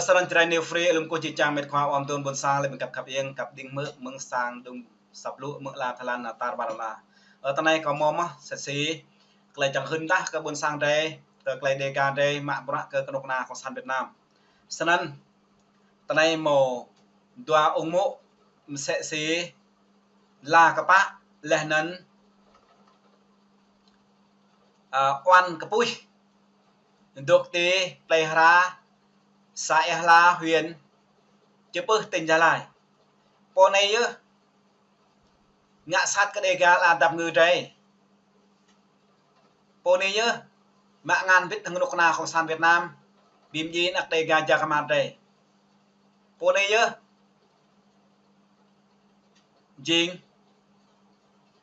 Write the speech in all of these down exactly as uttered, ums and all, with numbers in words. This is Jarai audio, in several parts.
Srăng čơrai New Free, lŏm kơ či čang mĕt khua ôm tun ƀôn sang lĕ ƀing kăp khăp ieng, kăp đing mơ̆, mơ̆ng sang đŭng săp lu mơ̆ la tơlan na tar ƀar la. Ơ, tơnai kâo mơ̆ mơ̆, sĕ si, tơlơi čang hưn tah kơ ƀôn sang drei, kơ tơlơi Dega drei, mă bruă kơ kơnuk kơna Kông San Việt Nam. Snăn, tơnai mâo dua ung mô̆, msĕ si, La Kpă, leh anăn, a, Uan Kpuih. Dôk ti plei Hra, să Ia Hla, huyện Chư Pưh, tỉnh Gia Lai. Pô anai yơh ngă sat kơ Dega ala dăp ngư drei. Pô anai yơh mă ngăn bĭt hăng kơnuk kơna Kông San Việt Nam, bi mdjiê anak Dega ja kơ mă drei. Pô anai yơh jing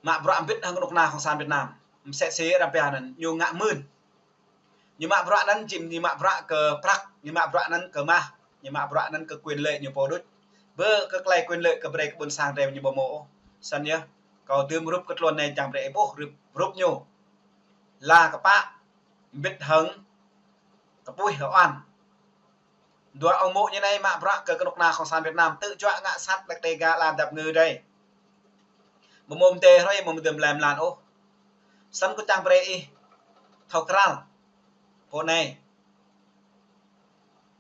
mă bruă bĭt hăng kơnuk kơna Kông San Việt Nam. Msĕ si arăng pia anăn ñu ngă mưn. Ñu mă bruă anăn jing ñu mă bruă kơ prăk, ñu mă bruă anăn kơ mah, ñu mă bruă anăn kơ quyền lợi ñu pô đôč. Bơ kơ tơlơi quyền lợi kơ brei kơ ƀôn sang drei ñu ƀu mâo ôh. Snăn yơh, kâo dưm rup kơ tluôn anai čang brei ih ƀuh rup, rup ñu. La Kpă, bĭt hăng Kpuih Uan. Dua ung mô̆ ñu anai mă bruă kơ kơnuk kơna Kông San Việt Nam, tŭ juă ngă sat lĕ Dega ala dăp ngư drei. Mơ̆ mơ̆ng tê hrơi mơ̆ mơdơm lem lan ôh. Snăn kâo čang brei ih thâo kral pô anai.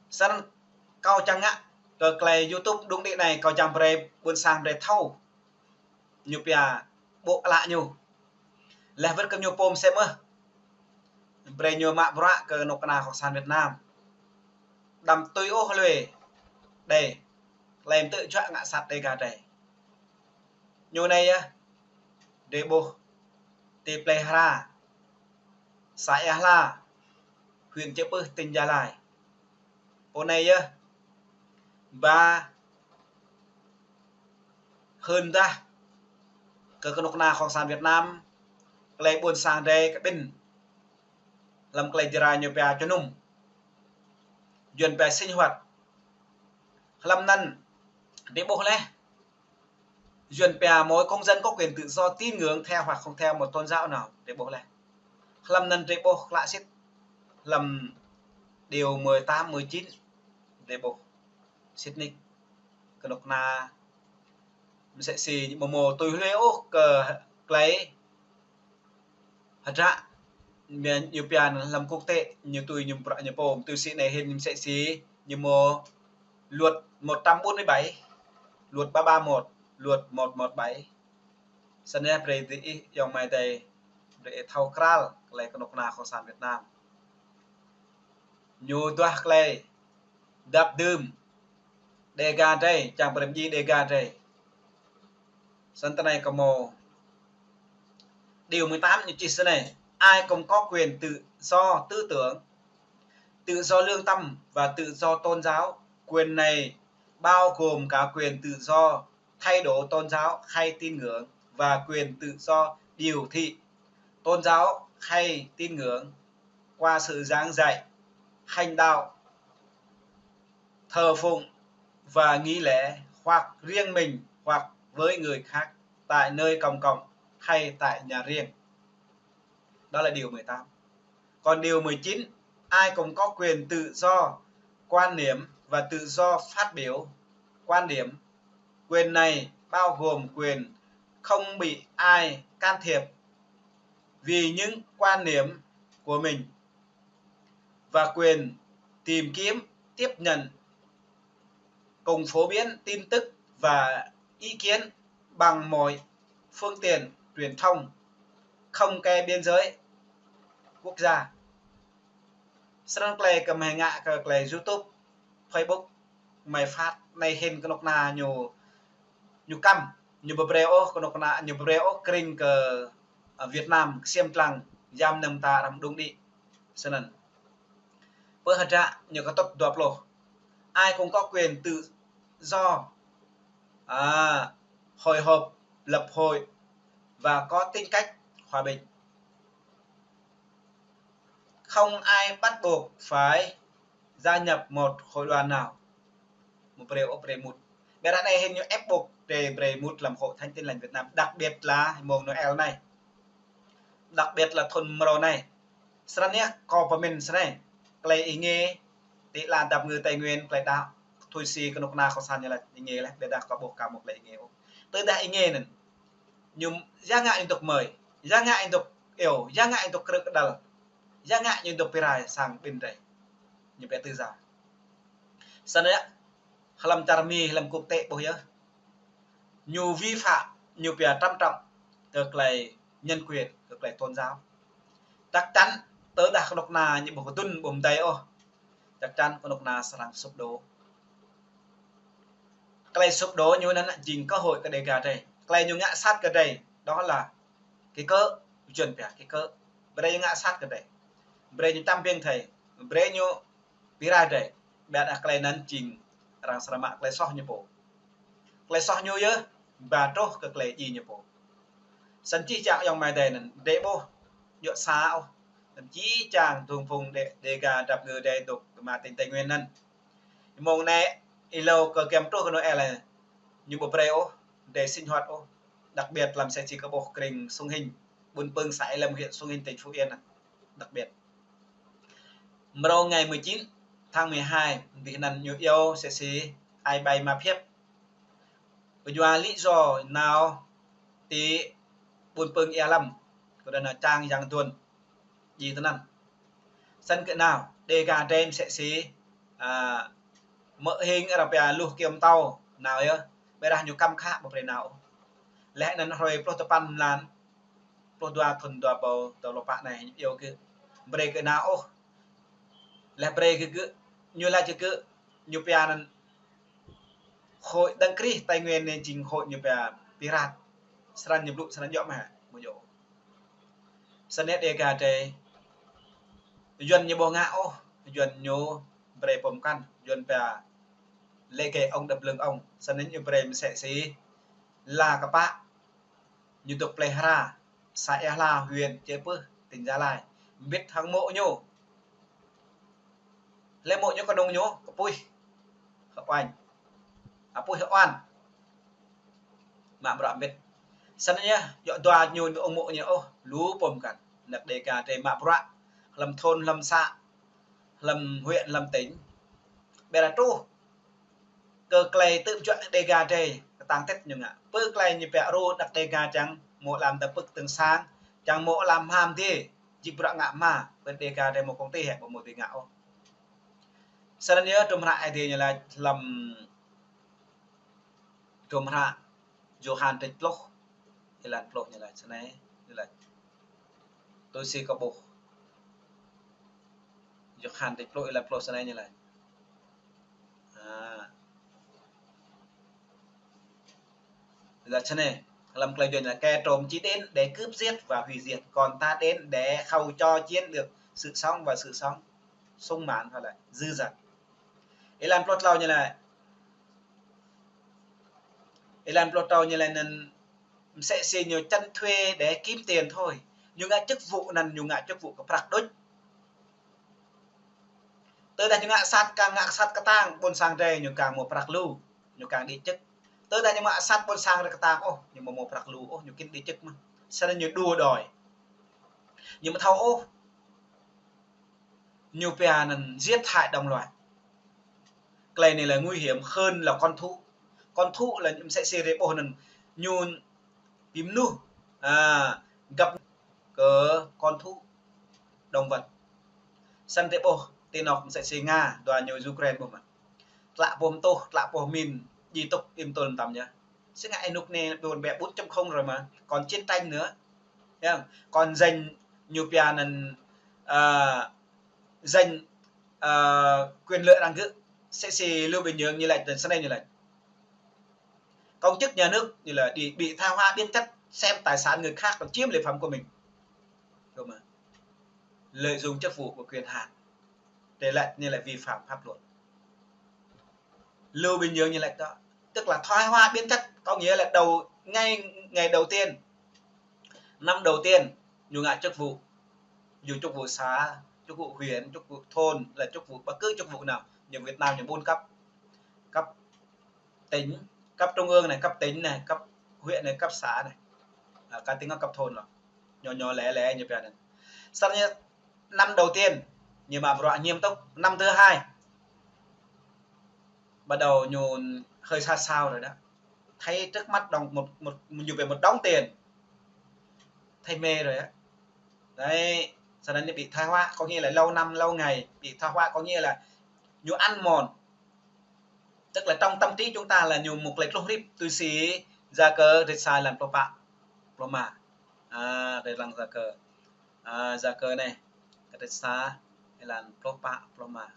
Snăn kâo čang ngă kơ tơlơi YouTube đŭng đĭ anai, kâo čang brei ƀôn sang drei thâo ñu pia ƀô̆ ală ñu. Leh wơ̆t kơ ñu pô msĕ mơh. Brei ñu mă bruă kơ kơnuk kơna Kông San Việt Nam. Đăm tui ôh lui. Đei, tơlơi mtŭ juă ngă sat Dega drei. Ñu anai yơh, drei ƀuh ti plei Hra, să Ia Hla, huyện Chư Pưh, tỉnh Gia Lai. Pô anai yơh ba hưn tah kơ kơnuk kơna Kông San Việt Nam, tơlơi ƀôn sang drei kơ ƀĭn hlăm tơlơi Jrai ñu pia čơnŭm, Yuăn pia sinh hoạt. Hlăm anăn drei ƀuh leh, Yuăn pia mỗi công dân có quyền tự do tín ngưỡng theo hoặc không theo một tôn giáo nào, drei ƀuh leh. Hlăm anăn drei ƀuh klă sĭt, hlăm điều mười tám, mười chín, drei ƀuh sĭt nik. Kơnuk kơna msĕ si ñu ƀu mâo tui hlue ôh kơ tơlơi hơdră, mia ñu pia anăn hlăm quốc tế, ñu tui ñu bruă ñu pô, tui si anai hĭn msĕ si ñu mâo luật một trăm bốn mươi bảy, luật ba ba một, luật một một bảy. Snăn brei diih ayŏng amai adei, brei thâo kral tơlơi kơnuk kơna Kông San Việt Nam. Ñu duah tơlơi dăp dưm Dega drei, čang brei mdjiê Dega drei. Snăn tơnai kâo mâo điều mười tám ñu čih snei: Ai cũng có quyền tự do tư tưởng, tự do lương tâm và tự do tôn giáo. Quyền này bao gồm cả quyền tự do thay đổi tôn giáo hay tín ngưỡng và quyền tự do biểu thị tôn giáo hay tín ngưỡng qua sự giảng dạy, hành đạo, thờ phụng và nghi lễ hoặc riêng mình hoặc với người khác tại nơi công cộng hay tại nhà riêng. Đó là điều mười tám. Còn điều mười chín, ai cũng có quyền tự do quan niệm và tự do phát biểu quan điểm. Quyền này bao gồm quyền không bị ai can thiệp vì những quan niệm của mình và quyền tìm kiếm, tiếp nhận, cùng phổ biến tin tức và ý kiến bằng mọi phương tiện truyền thông không kê biên giới quốc gia. Snăn tơlơi kơ mơi ngă kơ tơlơi YouTube, Facebook, mơi phát anai hĭn kơnuk kơna ñu, ñu kăm, ñu ƀu brei ôh kơnuk kơna, ñu ƀu brei ôh krĭng kơ, a, Việt Nam, ksiêm dlăng, yăm năm ta arăng đŭng đĭ. Snăn. Pơ hơdră ñu kơtŭt dua pluh. Ai cũng có quyền tự do, à, hội họp, lập hội và có tính cách hòa bình. Không ai bắt buộc phải gia nhập một hội đoàn nào. Mơ̆ brei ôh brei mŭt. Ƀiădah anai hĭn ñu ép buộc drei brei mŭt hlăm Hội Thánh Tin Lành Việt Nam, đặc biệt là mông Noel anai. Đặc biệt là thŭn mrâo anai. Snăn yơh, kâo pơmĭn snei. Tơlơi ih ngă, Ti lăn dap ngư Tây Nguyên, tơlơi đaŏ, tui si kơnuk kơna kâo săn ñu laĭ, ih ngă laih, ƀiădah kâo ƀuh ka mơ̆ tơlơi ih ngă ôh. Tơdah ih ngă anŭn, ñu, ya ngă ñu dŏ mơi, ya ngă ñu dŏ iâu, ya ngă ñu dŏ krư̆ kơđăl, ya ngă ñu dŏ pơrai sang ƀing drei. Ñu ƀu tui sa. Săn yơh, hlăm čar Mi, hlăm quốc tế ƀuh yơh. Ñu vi phạm, ñu pia trầm trọng kơ tơlơi nhân quyền, kơ tơlơi tôn giáo. Chắc chắn, tơdah kơnuk kơna ñu ƀu kơdŭn ƀu mơdơi ôh, chắc chắn kơnuk kơna srăng sụp đổ. Tơlơi sụp đổ ñu anŭn jing cơ hội kơ Dega drei. Tơlơi ñu ngă sat kơ drei, đó là cái cớ, Yuăn pia cái cớ. Brei ñu ngă sat kơ drei. Brei ñu čăm ƀing drei. Brei ñu pơrai drei. Ƀiădah tơlơi anŭn jing arăng srăng mă tơlơi soh ñu pô. Tơlơi soh ñu yơh, ba truh kơ tơlơi djai ñu pô. Săn čih čang ayŏng amai adơi anŭn, drei ƀuh, djŏ sa ôh. Săn čih čang tơlơi phung Đê-, Dega dap ngư drei dŏ kơ ma tỉnh Tây Nguyên anŭn. Mông anai, ih hlâo kơ giăm truh kơ Noel anai, ñu ƀu brei ôh, drei sinh hoạt ôh. Đặc biệt hlăm sê si kơ ƀuh krĭng Sông Hinh, ƀôn Pưng, xã Ea Lâm, huyện Sông Hinh, tỉnh Phú Yên anŭn. Đặc biệt. Mrô ngày mười chín tháng mười hai, dih anŭn ñu iâu sê si ai bai ma phiăp. Yua lý do nao ti ƀôn Pưng Ea Lâm, kơ đa nao čang yang duôn. Djai tơ anŭn. Săn kơ nao, Dega drei mơ̆ sê si, a, mơ̆ hing arăng pia luh kiơ̆ mơtâo, nao yơh, ƀiădah ñu kăm khă ƀu brei nao. Laih anŭn hrơi pluh tơpăn mlan, pluh dua thun dua rơbâo dua pluh pă anai, ñu iâu kơ, brei kơ nao ôh. Laih brei kơ gơ̆, ñu laĭ kơ gơ̆, ñu pia anŭn Hội Đấng Christ Tây Nguyên anai jing hội ñu pia pirate. Srăng ñu blŭ, srăng djŏ mơ̆, ƀu djŏ. Săn yơh Dega drei, Yuăn ñu ƀu ngă ôh, Yuăn ñu brei pơm kăn, Yuăn pia lễ kê ông đập lưng ông, săn yơh ñu brei mơ̆ sê si, la kơpă, ñu dŏ plei Hra, xã Ea Hla, huyện Chư Pưh, tỉnh Gia Lai. Mbĭt hăng mô̆ ñu. Lĕ mô̆ ñu kơnung ñu, kơ puih, kơ oan. A, puih kơ oan. Mă bruă mbĭt. Săn yơh, djŏ dua ñu, ông mô̆ ñu ôh, lu pơm kăn. Anăk Dega drei mă bruă, hlăm thôn, hlăm xã, hlăm huyện, hlăm tỉnh. Ƀiădah truh kơ tơlơi tơm juă Dega drei, kơtang tĭt ñu ngă. Pơ tơlơi ñu pia ru anăk Dega čang mơ̆ lăm tơpưk tơng sang, čang mơ̆ lăm hmam dih, jing bruă ngă hmua, pơ Dega drei mơ̆ kông tih hĕ, ƀu mơ̆ dưi ngă ôh. Săn yơh, hrŏm hră Ơi Adai ñu laĭ hlăm hrŏm hră Yôhan trĕč pluh, êlan pluh ñu laĭ, săn anai, ñu laĭ. Tui si kơ ƀuh. Yôhan trĕč pluh, êlan pluh săn anai ñu laĭ. A. Laĭ săn anai, hlăm tơlơi Yuăn laĭ, kẻ trộm chỉ đến để cướp, giết và hủy diệt, còn ta đến để hầu cho chiên được sự sống và sự sống sung mãn, hoặc là dư dật. Êlan pluh klâo ñu laĭ. Êlan pluh klâo ñu laĭ anŭn mơ̆ sê si ñu chân thuê để kiếm tiền thôi. Ñu ngă chức vụ anŭn, ñu ngă chức vụ kơ prăk đôč. Tơdah ñu ngă sat, kơ ngă sat kơtang, ƀôn sang drei ñu kơ mơ̆ prăk lu, ñu kơ đĭ chức. Tơdah ñu ngă sat ƀôn sang drei kơtang ôh, ñu ƀu mơ̆ prăk lu ôh, ñu kin đĭ chức mơ̆n. Săn anai ñu đua đòi. Ñu ƀu thâo ôh. Ñu pia anŭn giết hại đồng loại. Tơlơi anai là nguy hiểm hơn là con thú. Con thú là mơ̆ sê si drei ƀuh anŭn ñu ƀing mơnuih, a, găp kơ con thú, động vật. Săn drei ƀuh, ti anŏ mơ̆ sê si Nga, dua ñu Ukraine ƀuh mơ̆n. Tlă boh mơtuh, tlă boh min, djai tŭk im tŭl tăm yơh. Sĭt ngă ênuk anai ƀôn ƀĕ bốn chấm không rồi mà, còn chiến tranh nữa. Thấy không? Còn giành ñu pia anŭn, a, giành, a, quyền lợi arăng gơ̆. Sê si Lưu Bình Nhưỡng ñu laĭ, săn anai ñu laĭ. Công chức nhà nước như là đi bị tha hóa biến chất, xem tài sản người khác còn chiếm lấy phẩm của mình. Cơ mà. Lợi dụng chức vụ và quyền hạn để lại, như là vi phạm pháp luật. Lưu Bình Nhưỡng ñu laĭ đó, tức là thoái hóa biến chất, có nghĩa là đầu, ngay ngày đầu tiên, năm đầu tiên, ñu ngă chức vụ, dù chức vụ xã, chức vụ huyện, chức vụ thôn, là chức vụ, bất cứ chức vụ nào, như Việt Nam ñu bốn cấp, cấp tỉnh, cấp trung ương này, cấp tỉnh này, cấp huyện này, cấp xã này, à, cả tỉnh cấp thôn rồi. Ñu, ñu lĕ, lĕ ñu pia anŭn. Săn anai, năm đầu tiên, ñu mă bruă nghiêm túc. Năm thứ hai, bắt đầu ñu hơi xa sao rồi đó. Thấy trước mắt đóng một, một, một, như về một đống tiền. Thấy mê rồi á. Đấy, sau đó nó bị thoái hóa, có nghĩa là lâu năm, lâu ngày, bị thoái hóa, có nghĩa là ñu ăn mòn. Tức là trong tâm trí chúng ta là ñu một lĕ tluh rip tui si Yakơ rĕt sa êlan pluh pă, pluh rơma. À, đây là Yakơ. À, Yakơ này, rĕt sa êlan pluh pă, pluh rơma.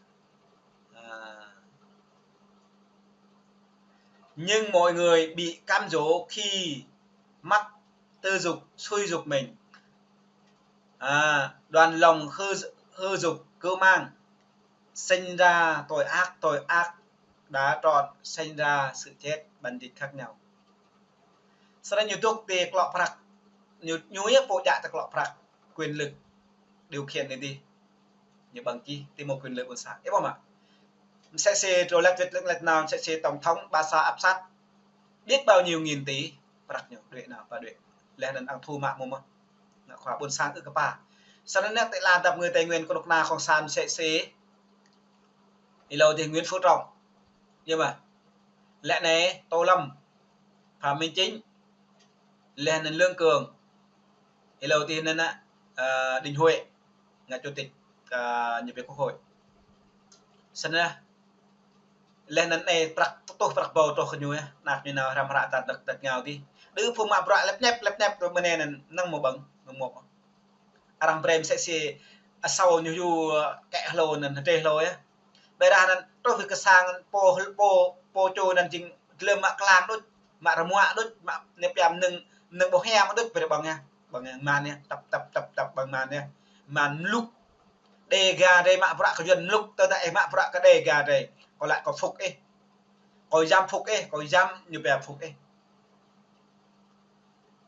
À. Nhưng mọi người bị cám dỗ khi mắc tư dục, xúi giục mình. À, đoàn lòng hư, hư dục cưu mang, sinh ra tội ác, tội ác đã trọn sinh ra sự chết, bản dịch khác nhau. Sau đó ñu dŏ ti klŏ prăk, ñu, ñu yơh pô djă ti klŏ prăk, quyền lực điều khiển này đi. Ñu ƀơ̆ng čih ti mô quyền lực ƀôn sang. Ih ƀuh mơ̆? Msĕ si Rolex Việt Lăng lĕ nao, msĕ si tổng thống ba sa áp sát. Biết bao nhiêu nghìn tỷ, prăk ñu, đuaĭ nao, pă đuaĭ. Laih anŭn arăng thu mă mơ̆n mơ̆n. Ngă khua ƀôn sang ư kơ pă. Sau đó nĕ tơlơi đăp người Tây Nguyên kơnuk kơna Cộng sản msĕ si. Ih ƀuh dih Nguyễn Phú Trọng. Yơh mơ̆? Laih anai Tô Lâm, Phạm Minh Chính. Laih anŭn Lương Cường. Ih ƀuh dih anŭn, à, Đinh Huệ, ngă chủ tịch, à, ñu pĕ Quốc hội. Sau đó, laih anŭn anai prăk, tuh prăk ƀâo truh kơ ñu yơh, anăp ñu nao hrăm hră ta dăk, dăk ngao dih. Đơ phung mă bruă lĕp ñĕp, lĕp ñĕp, tơ mơ̆ng anai anŭn, năng mơ̆ ƀơ̆ng, năng mơ̆ ƀơ̆ng. Arăng brơi msĕ si asâo ñu yua kĕ hlô anŭn, hơdrĕ hlô yơh. Ƀơi rah anŭn, truh kơ sang anŭn, pô, pô, pô čô anŭn jing glĕm mă klang đôč, mă rơmuă đôč, mă nĕp yam mơnơ̆ng, mơnơ̆ng ƀôh hiam đôč, brơi ƀơ̆ng yơh. Ƀơ̆ng yơh, man yơh, tăp, tăp, tăp, tăp, ƀơ̆ng man yơh. Man mluk. Đe ga drơi mă bruă kơ Yuan mluk, tơdah ih mă bruă kơ đe ga drơi. Kâo laĭ kâo phŭk ih. Kâo jăm phŭk ih, kâo jăm ñu pĕ phŭk ih.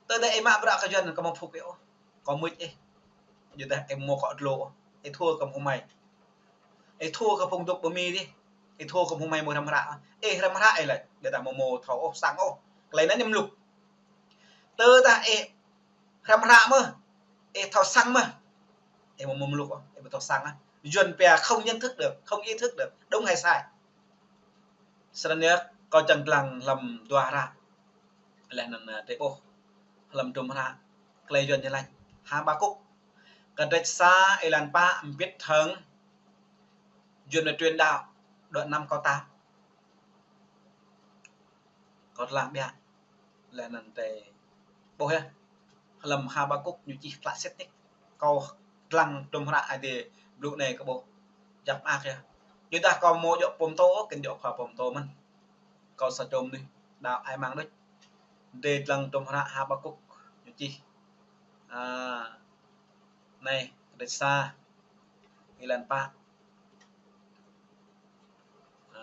Tơdah ih mă bruă kơ Yuan kâo mơ̆ phŭk ih ôh. Kâo mưč ih. Yua dah ih mơ̆ kâo dlô ôh. Ih thua kơ phung mơi. Ih thua kơ phung dŏ ƀơi Mi dih. Ih thua kơ phung mơi mơ̆ hrăm hră. Ih hrăm hră ih laĭ. Ƀôdah mơ̆ mơ̆ thâo ôh, sang ôh. Tơlơi anŭn ñu mluk. Tơdah ih hrăm hră mơ̆, ih thâo sang mơ̆. Ih mơ̆ mơ̆ mluk ôh, ih mơ̆ thâo sang ah. Yuan pĕ không nhận thức được, không ý thức được, đúng hay sai. Sau anŭn yơh, kâo čang lăng hlăm dua hră. Laih anŭn, à, tơlơi ƀuh. Hlăm dôm hră. Tơlơi Yuan ñu laĭ. Habakuk. Kơdrĕt sa êlan pă mbĭt hăng Yuan truyền đạo. Đoạn năm câu tám. Kâo lăng ƀiă. Laih anŭn tơlơi ƀuh yơh. Hlăm Habakuk ñu čih klă sĭt nik. Kâo lăng dôm hră Ơi Adai blŭ anai kâo ƀuh. Jăk mơak yơh. Yua dah kâo mơ̆ djŏ pô pơtô, kơnơ̆ng djŏ khua pô pơtô mơ̆n. Kâo sa čô mơnuih đaŏ ai mang đôč. Dêh lăng dôm hră Habakuk ñu čih. À, anai, kơdrĕt sa êlan pă. À,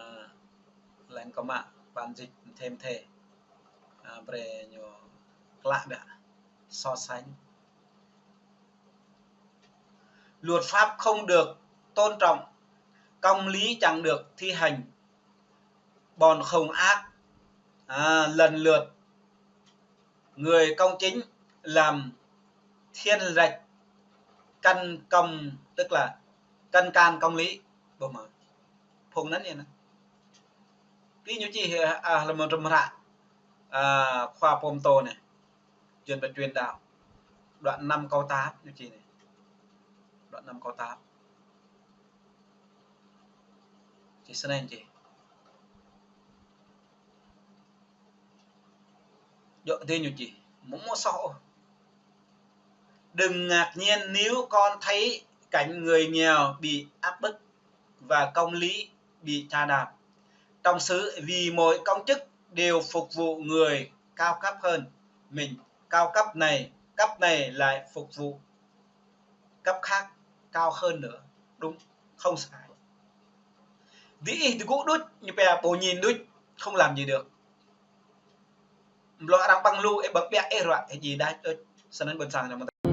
laih kâo mă bản dịch thêm thê. À, brơi ñu klă ƀiă. So sánh. Luật pháp không được tôn trọng, công lý chẳng được thi hành. Bọn hung ác, à, lần lượt người công chính làm thiên lệch căn công, tức là căn can công lý. Ƀuh mơ̆. Phung anŭn yơh anŭn. Ƀing ñu čih, à, hlăm dôm hră, à, khua pô pơtô anai. Yuan pĕ truyền đạo. Đoạn năm câu tám ñu čih anai. Đoạn năm câu tám. Čih snăn čih. Djŏ dêh ñu čih. Mơ̆ mơ̆ soh ôh. Đừng ngạc nhiên nếu con thấy cảnh người nghèo bị áp bức và công lý bị chà đạp trong xứ, vì mỗi công chức đều phục vụ người cao cấp hơn mình, cao cấp này, cấp này lại phục vụ cấp khác cao hơn nữa. Đúng, không sai. Dih ih tơgŭ đôč, ñu pĕ ƀu nhìn đôč, không làm gì được. Mlŏ arăng ƀơ̆ng lu, ih ƀơ̆ng ƀiă ih ruă, ih djai đač đôč. Snăn ƀôn sang ñu mơ̆n.